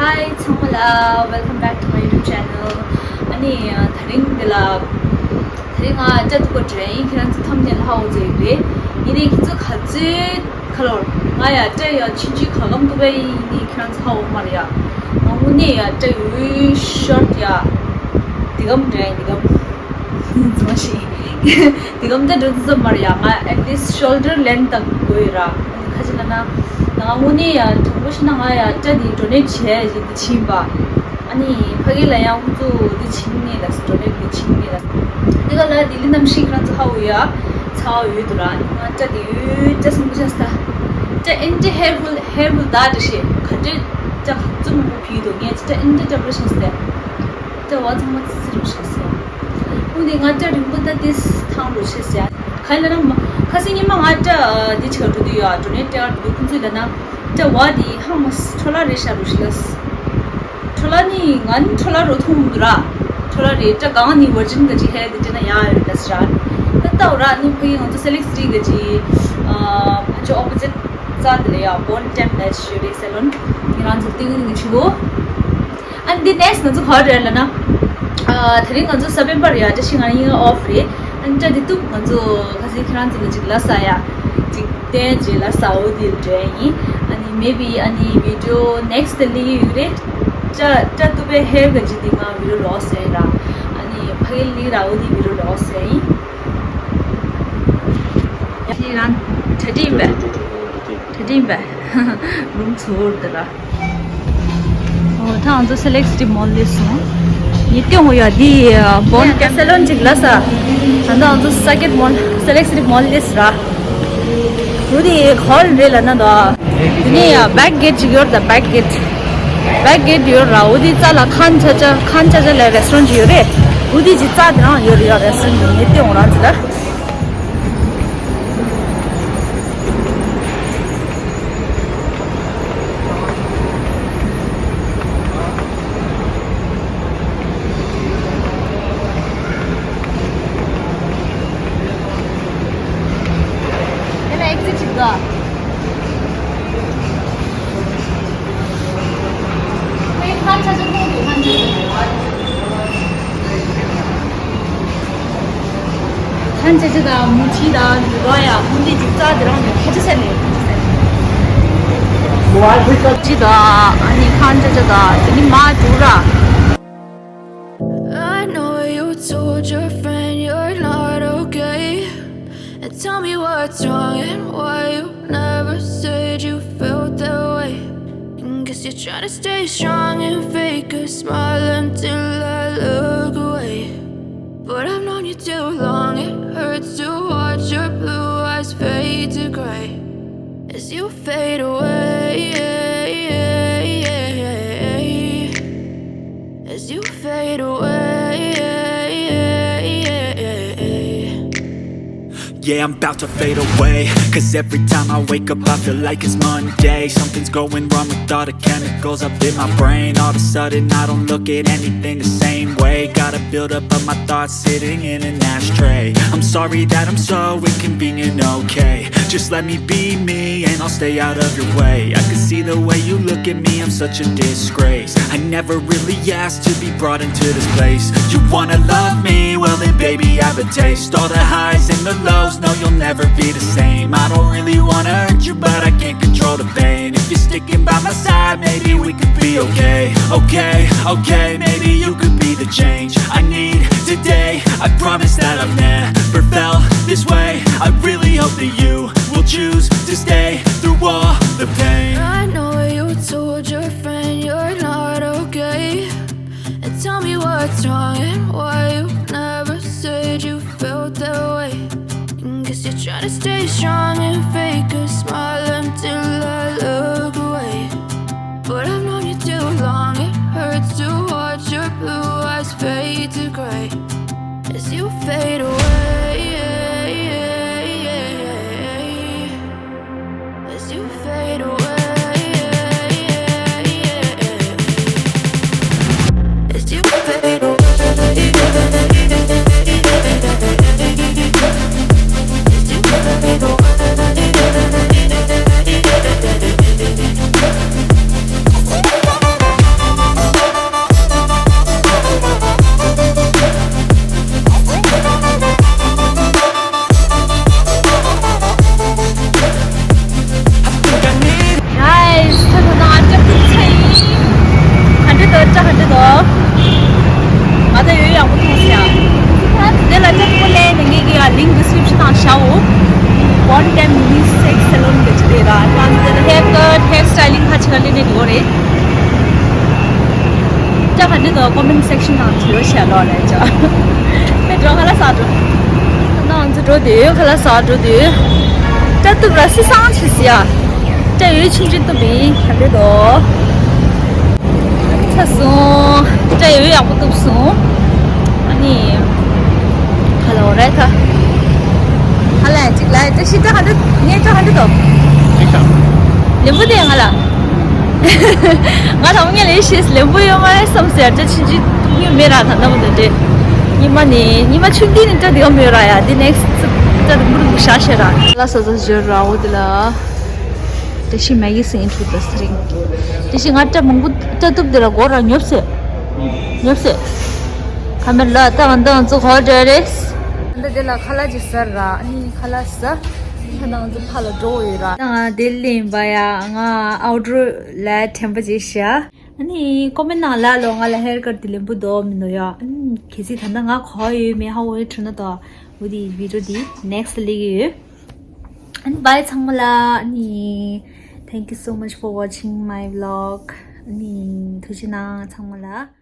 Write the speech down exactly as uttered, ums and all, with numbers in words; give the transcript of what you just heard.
Hi ཚང་མ་ལ། Welcome back to my YouTube channel. ཨ་ནི་དེ་རིང་འདི་ལ་དེ་རིང་ང་སྐྲ་གཏུབ་པར་འགྲོ་ཡིན། ཁྱེད་རང་ཚོ་ཐམ་ནེལ་ཧ་གོ་ཚོད་ཡོད་རེད། ཡིན་ནའི་ཁྱེད་ཚོ་ག་ཚོད་ཁ་ལོར་ང་ཡ་སྐྲ་ཡ་ཆུང་ཆུང་ག་གམ་གཏུབ་པ་ཡིན། ཡིན་ནའི་ཁྱེད་རང་ཚོ་ཧ་གོ་མ་རེད་ཡ། ང་དངོས་གནས་ཡ་སྐྲ་ཡོད་ཤོར་ཡ། འདི་གམ་འདྲ་ཡིན། འདི་གམ་ཙམ་ཞིག་འདི་གམ་ད་འགྲོ་ཙམ་མར་ཡ། ང་at least shoulder length དང་དགོས་ཡོད་ར། ཁ་ཅིག་ལ་ན་ང་དངོས་གནས་ཡ་དྲང་པོ་བཤད་ན་ང་ཡ་སྐྲ་འདི་donate བྱས་ཡིན་འདི་ཕྱིན་པ། ཨ་ནི་ཕ་གི་ལ་ཡང་ཁོང་ཚོ་འདི་ཕྱིན་ནས་ལ་donate འདི་ཕྱིན་ནས་ལ། འདི་ག་ལ་ལྡི་ལི་གནམ་གཤིས་ཁྱེད་རང་ཚོ་ཧ་གོ་ཡ་ཚ་བ་ཡོད་འདུག་ར། ང་སྐྲ་འདི་ཡོད་སྐྲ་སྲིན་པོ་ཆགས་ས། སྐྲ་ཨེན་ཏི་ཧེར་ཕུལ་ཧེར་ཕུལ་ད་འདྲ་ཤེས་ག་འདྲ་སྐྲ་ག་ཙམ་མང་པོ་ཕུལ་འདུག་ངས་སྐྲ་ཨེན་ཏི་སྐྲ་པོ་ཆགས་ས། སྐྲ་བ་ཚང་མ་ཙི་ཙི་རུ་ཆགས་ས། ཨུ་ནི་ང་སྐྲ་རིང་པོ་ད་ཏིས་ཐང་རུ་ཆེ་ཟེར། ག་ལ་ན་མ་ཁ་སང་ཉི་མ་ང་སྐྲ་འདི་ཆེ་བ་འགྲོ་དུས་ཡ་འགྲོ་ནས་སྐྲ་འགྲོ་ཁོང་ཚོས་ལ་ན་སྐྲ་བ་འདི་ཧང་མ་ཁྲོ་ལ་རེ་ཤ་རུ་ཤི་ལ། ཁྲོ་ལ་ནི་ང་ནི་ཁྲོ་ལ་རུ་ཐུང་ར། ཁྲོ་ལ་རེ་སྐྲ་གང་ནི་virgin ག་ཅི་ཧེ་འདི་ཅི་ན་ཡ་ཡོད་ལ་ཟེར། ད་ལྟ་བ་ར་ནི་ཕ་གི་ང་ཚོ་སེ་ལེག་སི་ཊི་ག་ཅི་ཕ་ཆོ་opposite རྩ་དེ་ལ་ཡ་Bone Temp ལ་ཞུ་རེ་སེ་ལོན་ནི་རང་ཚོ་ཏིང་ནི་ཆུ་བོ། ཨ་ནི་འདི་next ང་ཚོ་ག་རེ་རེད་ལབ་ན། ཨ་དེ་རིང་ང་ཚོ་སེབ་ཊེམ་པར་ཡ་བཀྲ་ཤིས་ང་ཡིན་ཨོཕ་རེད། ཨ་ནི་སྐྲ་འདི་གཏུབ་ང་ཚོ་ཁ་སང་ཁྱེད་རང་ཚོ་ལ་ཅིག་ལ་ས་ཡ། ཅིག་བསྟན་ཅིག་ལ་ས་འོ་དེ་འདྲ་ཡིན། ཨ་ནི་maybe ཨ་ནི་video next དེ་ལི་ཡོད་རེད། སྐྲ་སྐྲ་གཏུབ་པའི་ཧེར་ག་ཅིག་འདི་ང་video ལོག་སེ་ར། ཨ་ནི་ཕ་གི་ལི་ར་འོ་དེ་video ལོག་སེ་ཡིན། ཁྱེད་རང་གྲ་སྒྲིག་ཡིན་པས། གྲ་སྒྲིག་ཡིན་པས། རུམ་ཚོར་དེ་ར། ཨོ་ད་ང་ཚོ་སེ་ལེག་སི་ཊི་མོལ་ལ་སླེབས་སོང་། ངས་སྟོན་དགོས་ཡ་འདི་Bone Temp སེ་ལོན་ཅིག་ལ་ས། ད་ལྟ་ང་ཚོ་སེ་ལེག་སི་ཊི་མོལ་སེ་ལེག་སི་ཊི་མོལ་ལ་སླེབས་ར། འོ་དེ་ཧོལ་རེད་ལ་ན་ད། དེ་ནས་ཡ་བེག་གེ་ཊི་ཅིག་ཡོད་ད་བེག་གེ་ཊི། བེག་གེ་ཊི་ཡོད་ར། འོ་དེ་རྩ་ལ་ཁན་ཆ་ཆ་ཁན་ཆ་ཆ་ལ་རེ་སི་ཊོ་རན་ཅིག་ཡོད་རེད། འོ་དེ་ཅིག་རྩ་དེ་རང་ཡོད་རེད་ཡ། རེ་སི་ཊོ་རན་ཅིག་ངས་སྟོན་དགོས་ར་ཚོ་ད། དེ་ལ་ཨེག་ཛིཊ་ཅིག་འདུག་ཁ་ཆ་ཆ་ཁོང་དུ་ཁ་ཆ་ཆ། ཁ་ཆ་ཆ་དང་མུ་ཆི་དང་ལུ་བ་ཡ་མུ་ཏི་ཅིག་རྩ་དེ་རང་ནས་ཁ་ཆ་ཆ་ནས། ཅི་དང་ཨ་ནི་ཁ་ཆ་ཆ་དང་དེ་ནི་མ་ཅུ་ར། I know you told your friend you're not okay. And tell me what's wrong and why you never said you felt that way. And guess you're trying to stay strong and fake a smile until I look away. But I've known you too long, it hurts to watch your blue eyes fade to gray as you fade away. As you fade away. Yeah, I'm about to fade away. Cause every time I wake up, I feel like it's Monday. Something's going wrong with all the chemicals up in my brain. All of a sudden, I don't look at anything the same way. Got a buildup of my thoughts sitting in an ashtray. I'm sorry that I'm so inconvenient, okay? Just let me be me and I'll stay out of your way. I can see the way you look at me, I'm such a disgrace. I never really asked to be brought into this place. You wanna love me? Well then baby, I have a taste. All the highs and the lows, no, you'll never be the same. I don't really wanna hurt you, but I can't control the pain. If you're sticking by my side, maybe we could be okay. Okay, okay, maybe you could be the change I need today. I promise that I've never felt this way. I really hope that you will choose to stay through all the pain. I know you told your friend you're not okay. And tell me what's wrong and why you never said you felt that way. And guess you're trying to stay strong and fake a smile until I look away. But I've known you too long, it hurts to watch your blue eyes fade to gray as you fade away. As you fade away. As you fade away. One time unisex salon གི་ཅི་དེ་ར། ད་ང་ཚོ་དེ་ལ་hair cut, hair styling ཁ་ཅིག་ག་ལས་ནས་འགྲོ་རེད། ཅག་ག་འདི་དང་comment section ནང་བྲིས་རོགས་བྱས་ལོ་ལས་ཅག་དེ་འགྲོ་ཁ་ལག་ཟ་འགྲོ། ད་ང་ཚོ་འགྲོ་དུས་ཁ་ལག་ཟ་འགྲོ་དུས། སྐྲ་གཏུབ་ར་སི་སང་ཆི་སི་ཡ། སྐྲ་ཡོད་ཆུང་ཆུང་གཏུབ་པིན་ག་འདི་དོ། ཚ་སོང་། སྐྲ་ཡོད་ཡག་པོ་གཏུབ་སོང་། ཨ་ནི། ཧ་ལོ་རེད་ད། ཧ་ལ་ཅིག་ལ་ད་ཤི་ད་ཧ་འདི་ངས་ད་ཧ་འདི་དོ། ཅིག་ད། ལེམ་བུ་དེ་ང་ལ། ང་ད་ངས་ལས་ཤེས་ལེམ་བུ་ཡོད་མ་རེད་བསམ་ཟེར་ད་ཕྱིན་ཅི་ཐུག་ཉུ་མེད་ར་ད་ནམ་དུ་དེ། ཉི་མ་ནི་ཉི་མ་ཆུང་དུས་ནི་ད་དེ་ག་མེད་ར་ཡ་དེ་next ད་དུ་མུར་མུ་ཤ་ཤེ་ར། ལ་ས་ས་ཇོ་ར་འོ་དེ་ལ། དེ་ཤི་མ་གི་སིང་ཨིན་ཊུ་ད་སི་རིང་། དེ་ཤི་ང་སྐྲ་མང་པོ་སྐྲ་གཏུབ་དེ་ལ་སྒོ་ར་ཉོབ་སེ། ཉོབ་སེ། ཁ་མེར་ལ་ད་ང་ད་ང་ཚོ་གོ་འདྲ་རེད། ད་དེ་ལ་ཁ་ལག་ཅིག་ཟ་ར་ཨ་ནི་ཁ་ལག་ཟ། ད་ང་ཚོ་ཕ་ལ་འགྲོ་ཡོད་ར། ད་ང་དེ་ལེན་པ་ཡ་ང་outdoor ལ་དྲན་པ་ཅིག་ཤ། ཨ་ནི་comment ནང་ལ་ལོ་ང་ལ་hair cut དེ་ལེན་པོ་འདོག་མི་འདོག་ཡ། ཨ་ནི་གལ་སྲིད་ད་ལྟ་ང་གོ་ཡོད་མེད་ཧ་གོ་ཡོད་ཁྲོ་ན་དོ། འོ་དེ་video དེ་next ལ་ལེགས་ཡོད། ཨ་ནི་bye ཚང་མ་ལ། ཨ་ནི་thank you so much for watching my vlog. ཨ་ནི་ཐུགས་རྗེ་གནང་ཚང་མ་ལ།